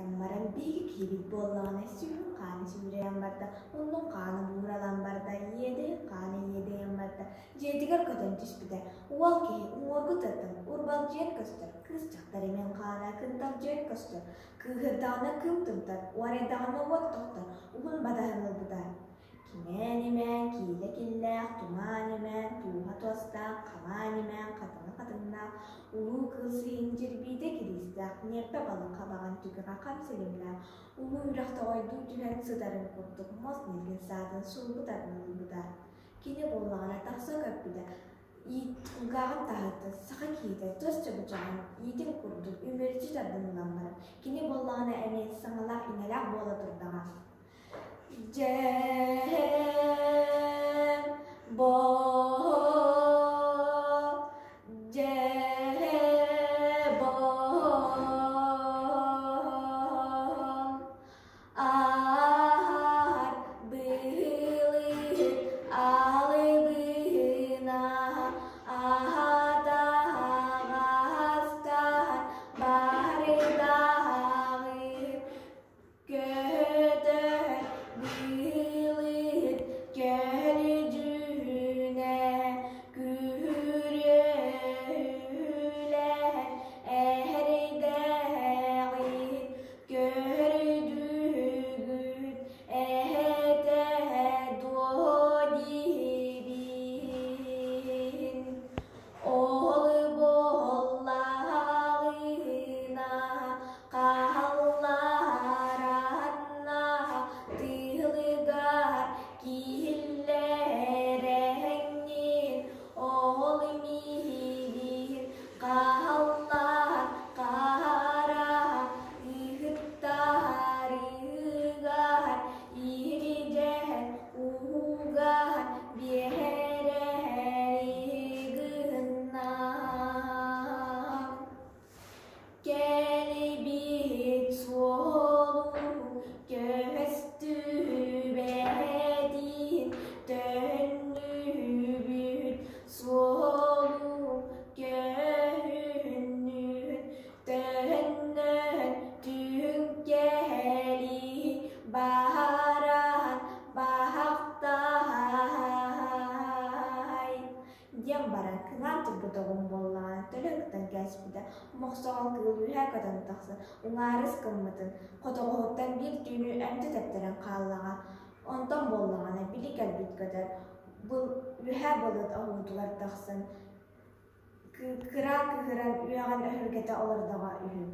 Истэн баран биһиги киһибит буоллаҕына сүһүн хаана сүүрэн барда, муннун хаана бууралаан барда, иэдэйин хаана иэдэйэн барда, дьиэтигэр көтөн түспүтэ. Уол киһи уҥуоргу тыаттан урбалдьыйан көстөр, кыыс дьахтар имин хаана кынталдьыйан көстөр, кыыһырдаҕына кыым тымтар, уорайдаҕына уот тохтор, уһун бадаһын ылбыта. Кимээн-имээн, киилэ киллээх, тумаан-имээн, тууһа туостаах, хамаан-имээн, хатыҥа хатыҥнаах, улуу кыыл сиһин дьирбиитэ кириистээх, ньиэрпэ балык хабаҕын түгэҕэ хам силимнээх, улуу үрэх тоҕойдуу түһэн сытарын курдук мас ньиргин саатын сулбу тардан ылбыта. Кини буоллаҕына тахса көппүтэ, кулгааҕын таһыттан саха киһитэ тос чабычаҕын иитин курдук үмүрүччү тардан ылан баран, кини буоллаҕына эмиэ саҥалаах-иҥэлээх буола турдаҕа. Дьэм бо дьэ Аар быылы алыбына аһатаҕастаан барыдаҕы Көтөр быылыт көлүдьүнэ күрүөлэр эрдэҕин көрдүгүт этэ дуо диибин Ол буоллаҕына хаалларанна тыылыгар киһиллэрэҥҥин ол миигин хааллар хара ыһыктарыгар иһирдьэн уугар биэрэри гыннам. Кэлбит суолум көстүбэтин төннүбүт суолум көһүннүн Төннөн түҥкэли баһаран баһахтай диэн баран кыҥаан турбут оҕум буоллаҕына төлө ыттан кээспитэ мохсоҕол кыыл үөһэ көтөн тахсан уҥаарыс гыммытын хотоҕоһуттан биир түүнү эмтэ тэптэрэн хааллаҕа онтон буоллаҕына били кэлбит көтөр үөһэ былыт оһуутугар тахсан Кыра кыһыран үөҕэн өһүргэтэ олордоҕо үһү.